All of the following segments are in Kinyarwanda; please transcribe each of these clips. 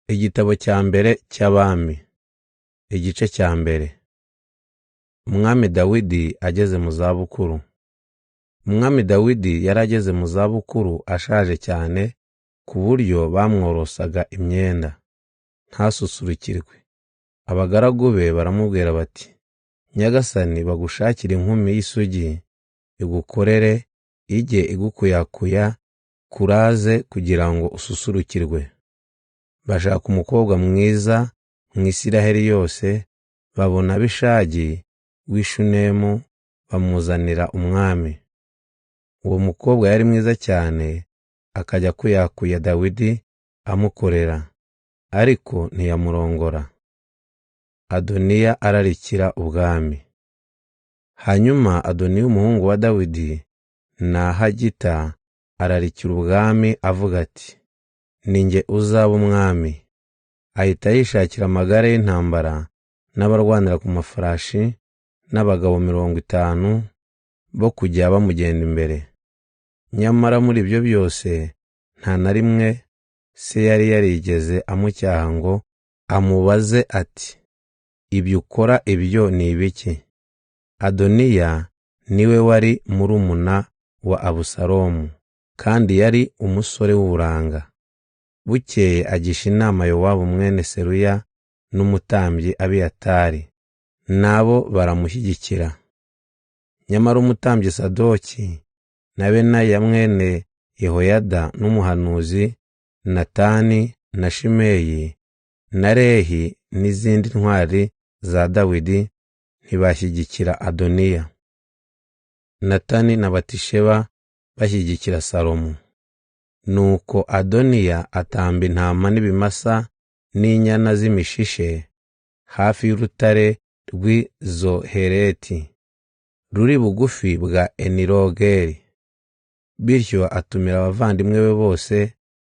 Igitabo cya mbere cy'Abami, igice cya mbere. Umwami Dawidi ageze mu zabukuru. Umwami Dawidi yari ageze mu zabukuru ashaje cyane ku buryo bamworosaga imyenda, ntasusurukirwe. Abagaragu be baramubwira bati, Nyagasani bagushakire inkumi y'isugi igukorere, ijye igukuyakuya kuraze kugira ngo ususurukirwe. Bashaka umukobwa mwiza mu Isiraheli yose, babona Abishagi w'i Shunemu bamuzanira umwami. Uwo mukobwa yari mwiza cyane, akajya akuyakuya Dawidi amukorera, ariko ntiyamurongora. Adoniya ararikira ubwami. Hanyuma Adoniya umuhungu wa Dawidi na Hagita ararikira ubwami avuga ati, ni njye uzaba umwami. Ahita yishakira amagare y'intambara n'abarwanira ku mafarashi n'abagabo 50 bo kujya bamugenda imbere. Nyamara muri ibyo byose nta na rimwe se yari yarigeze amucyaha ngo amubaze ati, ibyo ukora ibyo ni ibiki? Adoniya niwe wari murumuna wa Abusalomu, kandi yari umusore w'uburanga. Bukeye agisha inama Yowabu mwene Seruya n'umutambyi Abiyatari, nabo baramushyigikira. Nyamara umutambyi Sadoki na Benaya mwene Yehoyada n'umuhanuzi Natani na Shimeyi na Rehi n'izindi ntwari za Dawidi ntibashyigikira Adoniya. Natani na Batisheba bashyigikira Salomo. Nuko Adoniya atamba intama n'ibimasa n'inyana z'imishishe hafi y'urutare rw'i Zohereti ruri bugufi bwa Enirogeli. Bityo atumira abavandimwe be bose,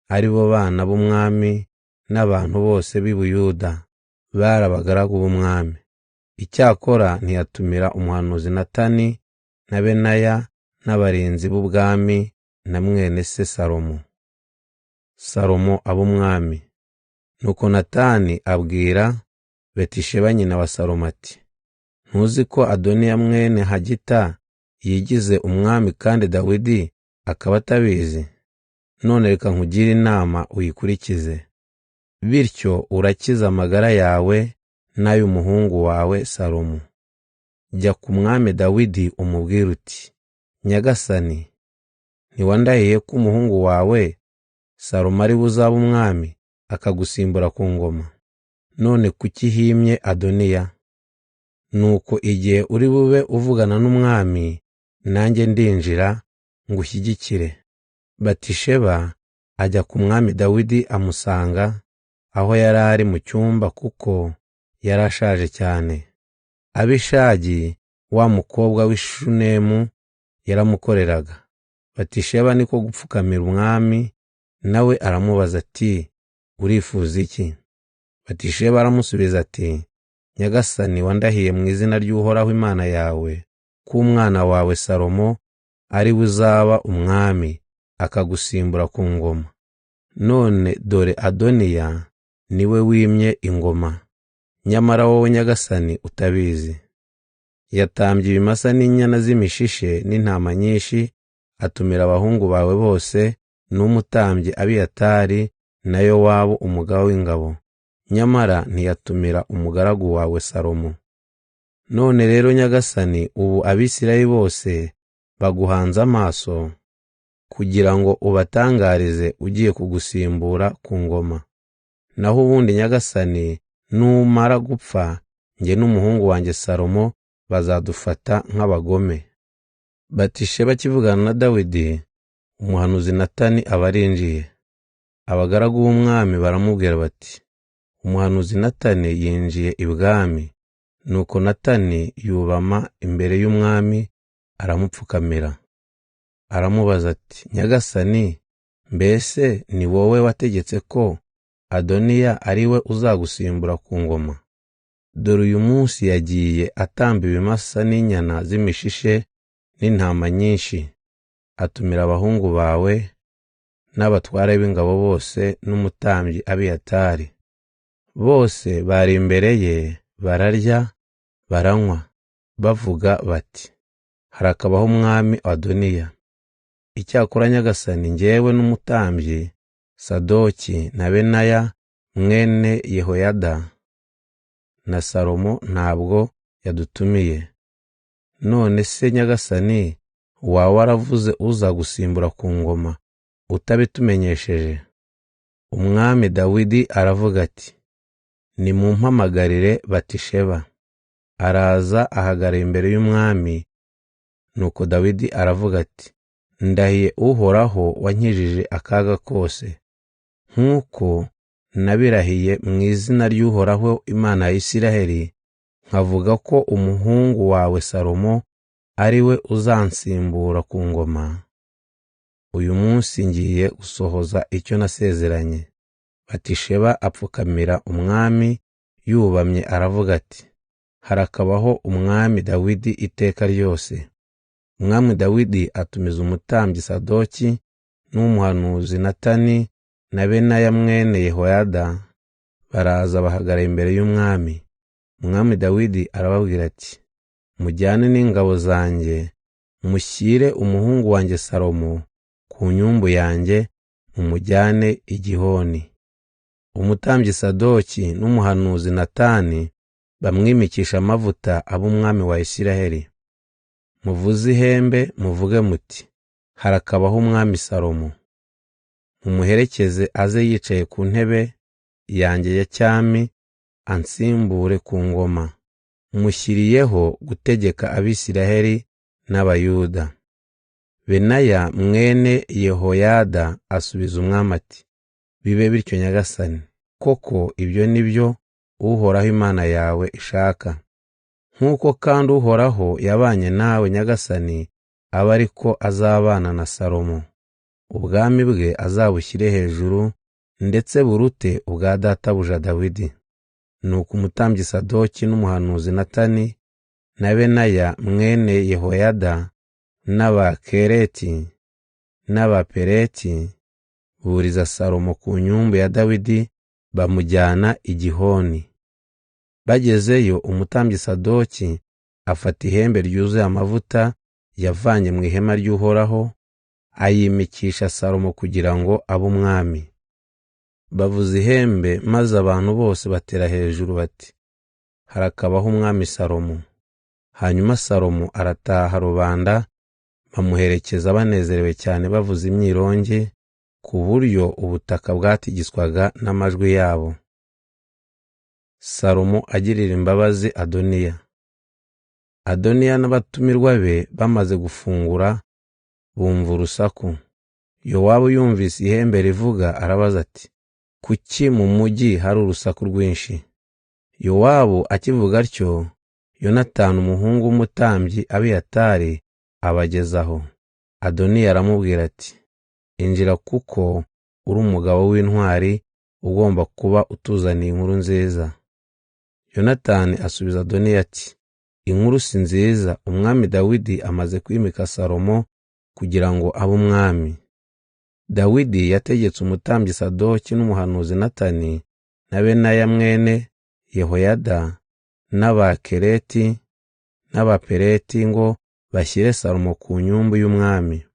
ari bo bana b'umwami n'abantu bose b'i Buyuda, bari abagaragu b'umwami. Icyakora ntiyatumira umuhanuzi Natani na Benaya n'abarinzi b'ubwami na mwene se Salomo. Salomo aba umwami. Nuko Natani abwira Betisheba nyina wa Salomo ati, ntuzi ko Adoniya mwene Hagita yigize umwami kandi Dawidi akaba atabizi? None reka nkugire inama uyikurikize. Bityo urakiza amagara yawe n'ay'umuhungu wawe Salomo. Jya ku mwami Dawidi umubwire uti, Nyagasani, ntiwandahiye ko umuhungu wawe Salomo ari we uzaba umwami akagusimbura ku ngoma? None kuki himye Adoniya? Nuko igihe uri bube uvugana n'umwami, nanjye ndinjira ngushyigikire. Batisheba ajya ku mwami Dawidi amusanga aho yari ari mu cyumba kuko yari ashaje cyane. Abishagi wa mukobwa w'i Shunemu yaramukoreraga. Batisheba niko gupfukamira umwami, nawe aramubaza ati, urifuza iki? Batisheba aramusubiza ati, Nyagasani wandahiye mu izina ry'Uhoraho Imana yawe ko umwana wawe Salomo ari we uzaba umwami akagusimbura ku ngoma. None dore Adoniya niwe wimye ingoma, nyamara wowe Nyagasani utabizi. Yatambye ibimasa n'inyana z'imishishe n'intama nyinshi, atumira abahungu bawe bose n'umutambyi Abiyatari na Yowabu umugaba w'ingabo, nyamara ntiyatumira umugaragu wawe Salomo. None rero Nyagasani, ubu Abisirayeli bose baguhanze amaso kugira ngo ubatangarize ugiye kugusimbura ku ngoma. Naho ubundi Nyagasani, numara gupfa, njye n'umuhungu wanjye Salomo bazadufata nk'abagome. Batisheba akivugana na Dawidi, umuhanuzi Natani aba arinjiye. Abagaragu b'umwami baramubwira bati, umuhanuzi Natani yinjiye ibwami. Nuko Natani yubama imbere y'umwami aramupfukamira. Aramubaza ati, Nyagasani, mbese ni wowe wategetse ko Adoniya ari we uzagusimbura ku ngoma? Dore uyu munsi yagiye atamba ibimasa n'inyana z'imishishe n'intama nyinshi, atumira abahungu bawe n'abatware b'ingabo bose n'umutambyi Abiyatari. Bose bari imbere ye bararya baranywa, bavuga bati: Harakabaho umwami Adoniya. Icyakora nyagasani, njyewe n'umutambyi Sadoki na Benaya mwene Yehoyada na Salomo ntabwo yadutumiye. None se nyagasani, waba waravuze uzagusimbura ku ngoma utabitumenyesheje? Umwami Dawidi aravuga ati: Nimumpamagarire Batisheba. Araza ahagarara imbere y'umwami. Nuko Dawidi aravuga ati: Ndahiye Uhoraho wankijije akaga kose, nk'uko nabirahiye mu izina ry'Uhoraho Imana ya Isiraheli, nkavuga ko umuhungu wawe Salomo ari we uzansimbura ku ngoma. Uyu munsi ngiye gusohoza icyo nasezeranye. Batisheba apfukamira umwami yubamye aravuga ati: Harakabaho umwami Dawidi iteka ryose. Umwami Dawidi atumiza umutambyi Sadoki n'umuhanuzi Natani na Benaya mwene Yehoyada, baraza bahagarara imbere y'umwami. Umwami Dawidi arababwira ati: Mujyane n'ingabo zanjye, mushyire umuhungu wanjye Salomo ku nyumbu yanjye, mumujyane i Gihoni. Umutambyi Sadoki n'umuhanuzi Natani bamwimikisha amavuta abe umwami wa Isiraheli. Muvuze ihembe muvuge muti: Harakabaho umwami Salomo. Mumuherekeze aze yicaye ku ntebe yanjye ya cyami, ansimbure ku ngoma. Mushyiriyeho gutegeka Abisiraheli n'Abayuda. Benaya mwene Yehoyada asubiza umwami ati: Bibe bityo nyagasani, koko ibyo ni byo Uhoraho Imana yawe ishaka. Nk'uko kandi Uhoraho yabanye nawe nyagasani, abe ariko azabana na Salomo. Ubwami bwe azabushyire hejuru, ndetse burute ubwa databuja Dawidi. Nuko umutambyi Sadoki n'umuhanuzi Natani na Benaya mwene Yehoyada n'Abakereti n'Abapereti buriza Salomo ku nyumbu ya Dawidi, bamujyana i Gihoni. Bagezeyo, umutambyi Sadoki afata ihembe ryuzuye amavuta yavanye mu ihema ry'Uhoraho, ayimikisha Salomo kugira ngo abe umwami. Bavuza ihembe, maze abantu bose batera hejuru bati: Harakabaho umwami Salomo. Hanyuma Salomo arataha, rubanda bamuherekeza banezerewe cyane, bavuza imyironge, ku buryo ubutaka bwatigiswaga n'amajwi yabo. Salomo agirira imbabazi Adoniya. Adoniya n'abatumirwa be bamaze gufungura, bumva urusaku. Yowabu yumvise ihembe rivuga arabaza ati: Kuki mu mujyi hari urusaku rwinshi? Yowabu akivuga atyo, Yonatani umuhungu w'umutambyi Abiyatari abagezaho. Adoniya aramubwira ati: Injira, kuko uri umugabo w'intwari, ugomba kuba utuzaniye inkuru nziza. Yonatani asubiza Adoniya ati: Inkuru si nziza, umwami Dawidi amaze kwimika Salomo kugira ngo abe umwami. Dawidi yategetse umutambyi Sadoki n'umuhanuzi Natani na Benaya mwene Yehoyada n'Abakereti n'Abapereti ngo bashyire Salomo ku nyumbu y'umwami.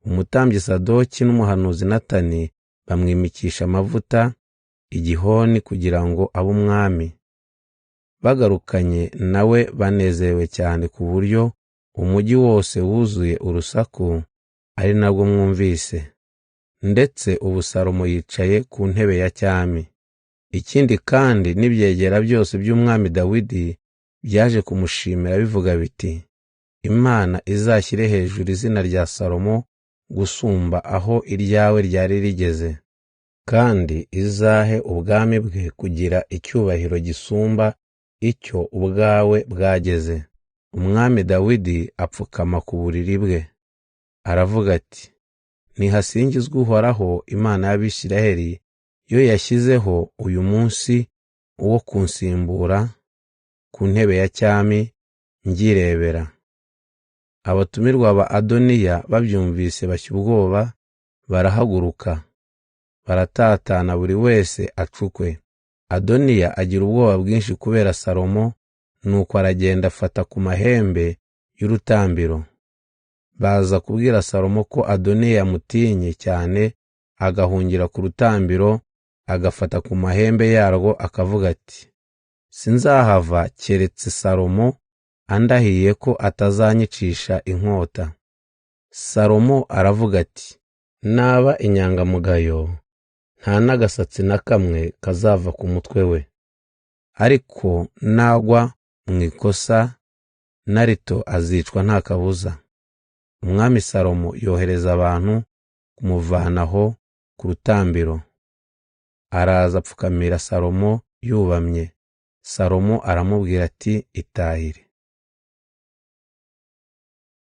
Umutambyi Sadoki n'umuhanuzi Natani bamwimikisha amavuta i Gihoni kugira ngo abe umwami. Bagarukanye nawe banezerewe cyane, ku buryo umujyi wose wuzuye urusaku, ari narwo mwumvise. Ndetse ubu Salomo yicaye ku ntebe ya cyami. Ikindi kandi n'ibyegera byose by'umwami Dawidi byaje kumushimira bivuga biti: Imana izashyire hejuru izina rya Salomo gusumba aho iryawe ryari rigeze, kandi izahe ubwami bwe kugira icyubahiro gisumba icyo ubwawe bwageze. Umwami Dawidi apfukama ku buriri bwe, aravuga ati: Nihasingizwe Uhoraho Imana y'Abisiraheli, yo yashyizeho uyu munsi uwo kunsimbura ku ntebe ya cyami ngirebera. Abatumirwa ba Adoniya babyumvise bashya ubwoba, barahaguruka, baratatana, buri wese acukwe. Adoniya agira ubwoba bwinshi kubera Salomo, nuko aragenda afata ku mahembe y'urutambiro. Baza kubwira Salomo ko Adoniya yamutinye cyane, agahungira ku rutambiro, agafata ku mahembe yarwo akavuga ati: Sinzahava keretse Salomo andahiye ko atazanyicisha inkota. Salomo aravuga ati: Naba inyangamugayo, nta n'agasatsi na kamwe kazava ku mutwe we. Ariko nagwa mu ikosa na rito azicwa nta kabuza. Umwami Salomo yohereza abantu kumuvanaho ku rutambiro. Araza apfukamira Salomo yubamye. Salomo aramubwira ati: Itahire.